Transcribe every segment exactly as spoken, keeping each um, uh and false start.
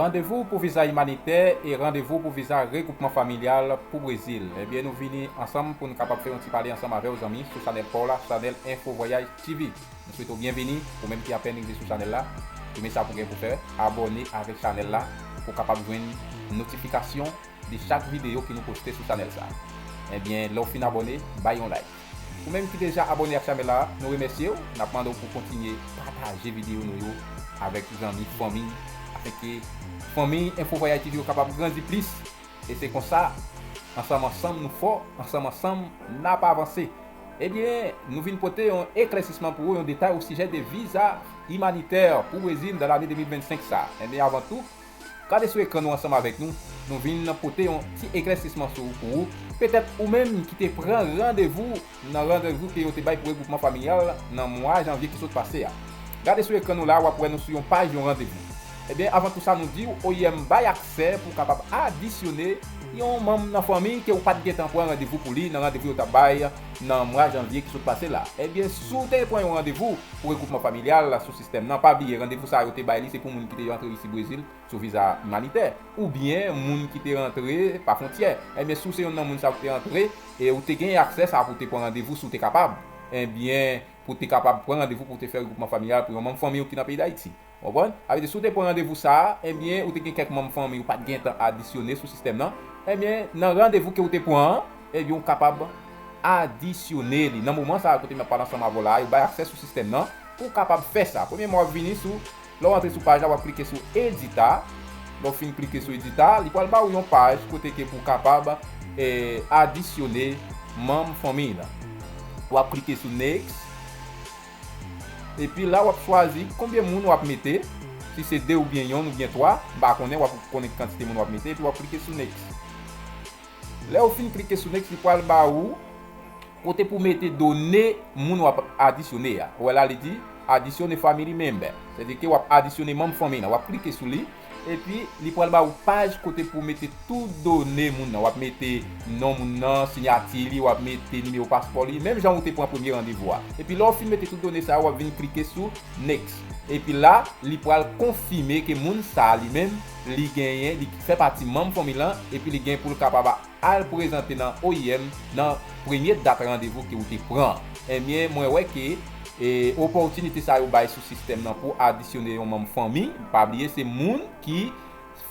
Randevou pou viza imanitè e randevou pou viza regwoupman familyal pou Brezil. Ebyen, nou vini ansanm pou n kapab fè yon ti pale ansanm avè w, zanmi, sou chanèl pa w la, chanèl Info Voyage T V. Nou swete w byenvini, ou menm ki apèn rive sou chanèl la, premye sa pou gen pou fè, abòne avèk chanèl la pou w kapab jwenn notifikasyon de chak videyo ke nou poste sou chanèl sa. Ebyen, lè w fin abòne, bay yon like. Ou menm ki deja abòne ak chanèl la, nou remèsye w. N ap mande w pou kontinye pataje videyo nou yo avèk zanmi, fanmi, afenke fanmi Info Voyage T V yo kapab grandi plis. E se konsa, ansanm ansanm nou fò, ansanm ansanm n ap avanse. Ebyen, nou vin pote yon eklèsisman pou ou, yon detay o sijè de viza imanitè pou Brezil nan lane de mil vennsenk sa. Ebyen, avan tou, gade sou ekran nou ansanm avèk nou. Nou vin pote yon ti eklèsisman sou, pou ou. Petèt ou menm ki te pran randevou nan randevou ke yo te bay pou regwoupman familyal nan mwa janvye ki sot pase a. Gade sou ekran nou la, w ap wè nou sou yon paj yon randevou. Ebyen, avan tou sa, nou di w O I M bay aksè pou w kapab adisyone yon manm nan fanmi ke w pa t gentan pran randevou pou li nan randevou yo t ap bay nan mwa janvye ki sot pase la. Ebyen, si w te pran yon randevou pou regwoupman familyal sou sistèm nan, pa bliye, randevou sa yo te bay li, se pou moun ki te rantre isi Brezil sou viza imanitè, oubyen moun ki te rantre pa fwontyè. Ebyen, si w se youn nan moun sa yo ki te rantre, e ou te gen aksè sa pou w te pran randevou si w te kapab, ebyen, pou w te kapab pran randevou pou w te fè regwoupman familyal pou yon manm fanmi w ki nan peyi Dayiti. Ou konprann? Sa vle di, si w te pran randevou sa a, ebyen, ou te gen kèk manm fanmi ou pa t gentan adisyone sou sistèm nan, ebyen, nan randevou ke w te pran an, ebyen, ou kapab adisyone li. Nan moman sa a, kote m ap pale ansanm avè w la a, yo bay aksè sou sistèm nan pou w kapab fè sa. Premyèman, w ap vini sou, lè w antre sou paj la, w ap klike sou Edita. Lè w fin klike sou Edita, li pral ba w yon paj kote ke pou w kapab, eh, adisyone manm fanmi lan. W ap klike sou Next. Epi la, w ap chwazi konbyen moun w ap mete, si se de oubyen yonn oubyen twa, m pa konnen, w ap konnen kantite moun w ap mete, epi w ap klike sou Next. Lè w fin klike sou Next, li pral ba ou kote pou mete done moun w ap adisyone a. Ou wè la, li di, "Adisyone family member." Sètadi ke w ap adisyone manm fanmi nan. W ap klike sou li, epi li pral ba ou paj kote pou mete tout done moun nan. W ap mete non moun nan, siyati li, w ap mete nimewo paspò li, menm jan ou te pran premye randevou a. Epi lè w fin mete tout done sa yo, w ap vin klike sou Next. Epi la, li pral konfime ke moun sa a li menm, li genyen, li fè pati manm fanmi lan, epi li gen pou l kapab al prezante nan O I M nan premye dat randevou ke ou te pran. Ebyen, mwen wè ke, e, opòtinite sa yo bay sou sistèm nan pou adisyone yon manm fanmi. Pa bliye, se moun ki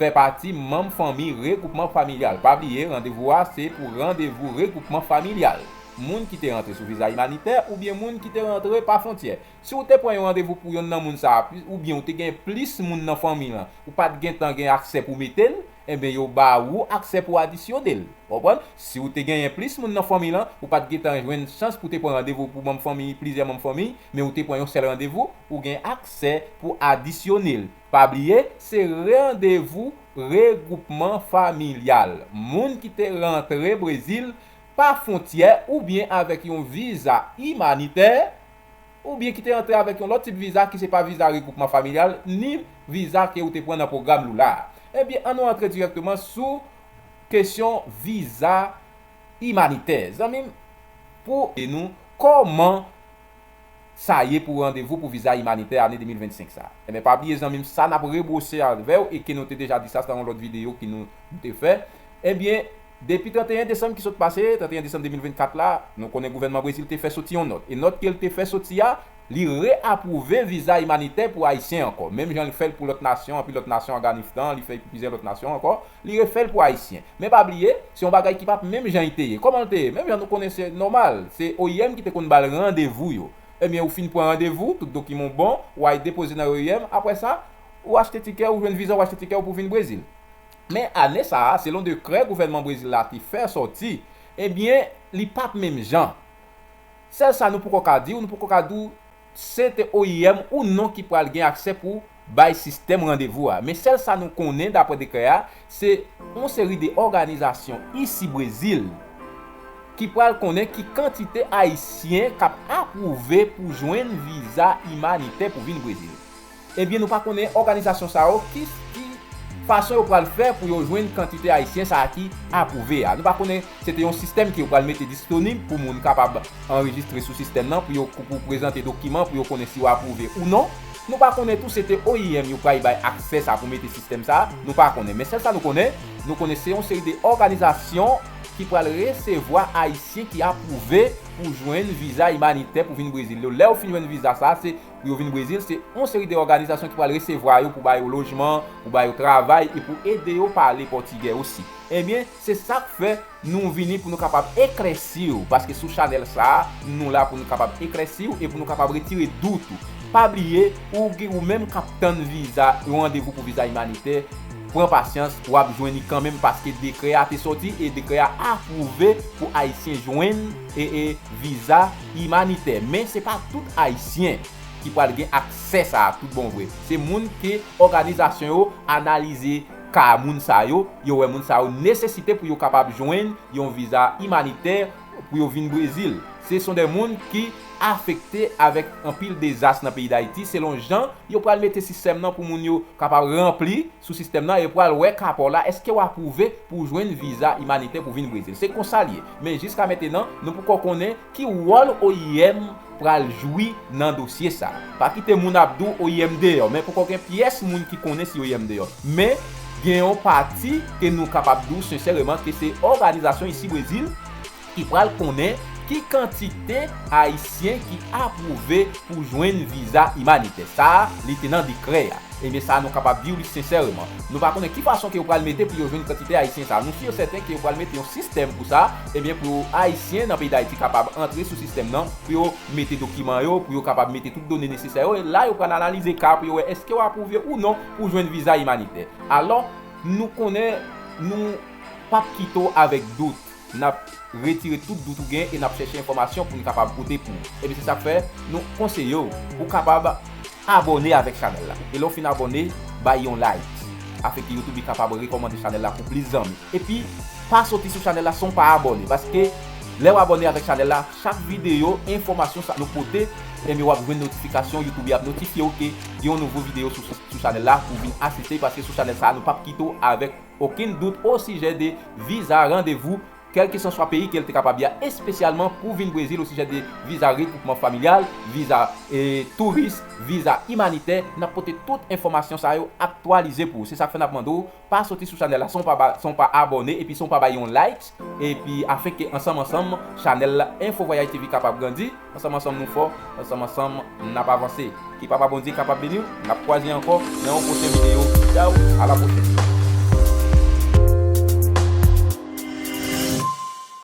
fè pati manm fanmi regwoupman familyal. Pa bliye, randevou a se pou randevou regwoupman familyal. Moun ki te rantre sou viza imanitè oubyen moun ki te rantre pa fwontyè. Si w te pran yon randevou pou yonn nan moun sa a, plis, oubyen ou te gen plis moun nan fanmi lan, ou pa t gentan gen aksè pou mete l, enben, yo ba ou aksè pou adisyone l. Ou konprann? Si w te genyen plis moun nan fanmi lan, ou pa t gentan jwenn chans pou te pran randevou pou manm fanmi, plizyè manm fanmi, men ou te pran yon sèl randevou, ou gen aksè pou adisyone l. Pa bliye, se randevou regwoupman familyal. Moun ki te rantre Brezil pa fwontyè oubyen avèk yon viza imanitè, oubyen ki te rantre avèk yon lòt tip viza ki se pa viza regwoupman familyal, ni viza ke ou te pran nan pwogram Lula a. Ebyen, ann nou antre dirèkteman sou kesyon viza imanitè. Zanmi m, pou nou, kòman sa ye pou randevou pou viza imanitè ane de mil vennsenk sa? Ebyen, pa bliye, zanmi m, sa n ap rebwose avè w e ke nou te deja di sa nan yon lòt videyo ke nou, nou te fè. Ebyen, depi trannteyen desanm ki sot pase, trannteyen desanm de mil vennkat la, nou konnen gouvènman Brezil te fè soti yon nòt. E nòt ke l te fè soti a, li reapwouve viza imanitè pou Ayisyen ankò. Menm jan li fè l pou lòt nasyon, anpil lòt nasyon, Afganistan, li fè plizyè lòt nasyon ankò, li refè l pou Ayisyen. Men pa bliye, se yon bagay ki p ap menm jan li te ye. Kòman l te ye? Menm jan nou konnen, se nòmal, se O I M ki te konn ba l randevou yo. Ebyen, ou fin pran randevou, tout dokiman w bon, w al depoze nan O I M, apre sa, ou achte tikè, ou jwenn viza, ou achte tikè w pou vin Brezil. Men ane sa a, selon dekrè gouvènman Brezil la te fè sòti, ebyen, li p ap menm jan. Sèl sa nou poko ka di w, nou poko ka di w se te O I M ou non ki pral gen aksè pou bay sistèm randevou a. Men sèl sa nou konnen, daprè dekrè a, se yon seri de òganizasyon isi Brezil ki pral konnen ki kantite Ayisyen k ap apwouve pou jwenn viza imanitè pou vin Brezil. Ebyen, nou pa konnen òganizasyon sa yo ki, ki fason yo pral fè pou yo jwenn kantite Ayisyen sa a ki apwouve a. Nou pa konnen, se te yon sistèm ke yo pral mete disponib pou moun kapab anrejistre sou sistèm nan, pou yo, pou prezante dokiman, pou yo konnen si yo apwouve ou non. Nou pa konnen tou se te O I M yo pral bay aksè sa pou mete sistèm sa, nou pa konnen. Men sèl sa nou konnen, nou konnen se yon seri de òganizasyon ki pral resevwa Ayisyen ki apwouve pou jwenn viza imanitè pou vin Brezil yo. Lè yo fin jwenn viza sa, se pou yo vin Brezil, se yon seri de òganizasyon ki pral resevwa yo pou ba yo lojman, pou ba yo travay e pou ede yo pale pòtigè osi. Ebyen, se sa k fè nou vini pou nou kapab eklèsi w, paske sou chanèl sa a, nou la pou nou kapab eklèsi w e pou nou kapab retire dout ou. Pa bliye, ou, ou menm k ap tann viza, yon randevou pou viza imanitè, pran pasyans, w ap jwenn li kanmenm, paske dekrè a te sòti e dekrè a apwouve pou Ayisyen jwenn e, e viza imanitè. Men se pa tout Ayisyen ki pral gen aksè sa a tout bon vre. Se moun ke òganizasyon yo analize ka moun sa yo, yo wè moun sa yo nesesite pou yo kapab jwenn yon viza imanitè pou yo vin Brezil. Se son de moun ki afekte avèk anpil dezas nan peyi Dayiti, selon jan yo pral mete sistèm nan pou moun yo kapab ranpli sou sistèm nan, yo pral wè ka pa w la, èske w apwouve pou w jwenn viza imanitè pou vin Brezil. Se konsa l ye. Men jiska mentenan, nou poko konnen ki wòl O I M pral jwi nan dosye sa. Pa kite moun ap di w O I M deyò, men poko gen pyès moun ki konnen si O I M deyò. Men gen yon pati ke nou kapab di w sensèreman ke se òganizasyon isi Brezil ki pral konnen ki kantite Ayisyen ki apwouve pou jwenn viza imanitè. Sa a, li te nan dekrè a. Ebyen, sa a nou kapab di w li sensèreman. Nou pa konnen ki fason ke yo pral mete pou yo jwenn kantite Ayisyen sa a. Nou si e sèten ke yo pral mete yon sistèm pou sa, ebyen, pou Ayisyen nan peyi Dayiti kapab antre sou sistèm nan, pou yo mete dokiman yo, pou yo kapab mete tout done nesesè yo. E la, yo pral analize ka pou yo wè èske w apwouve ou non pou jwenn viza imanitè. Alò, nou konnen nou p ap kite w avèk dout. N ap retire tout dout ou gen e n ap chèche enfòmasyon pou n kapab pote pou ou. Ebyen, se sa k fè nou konseye w pou w kapab abòne avèk chanèl la. E lè w fin abòne, bay yon like. Afin ke YouTube li kapab rekòmande chanèl la pou plis zanmi. Epi, pa soti sou chanèl la san w pa abòne. Paske, lè w abòne avèk chanèl la, chak videyo, enfòmasyon sa nou pote, ebyen, w ap jwenn notifikasyon, YouTube ap notifye w ke gen yon nouvo videyo sou, sou chanèl la pou w vin asiste. Paske sou chanèl sa, nou p ap kite w avèk okenn dout osijè de viza randevou, kèlkeswa peyi ke l te kapab ye a, espesyalman pou vin Brezil, osijè de viza regwoupman familyal, viza, e, touris, viza imanitè. N ap pote tout enfòmasyon sa yo aktyalize pou ou. Se sa k fè n ap mande w, pa soti sou chanèl la san w pa ba, san w pa abòne, epi san w pa bay yon like, epi afin ke ansanm ansanm, chanèl Info Voyage T V kapab grandi. Ansanm ansanm nou fò, ansanm ansanm n ap avanse. Ke Papa Bondye kapab beni w. N ap kwaze ankò nan yon pwochen videyo. Tchaw, a la pwochèn.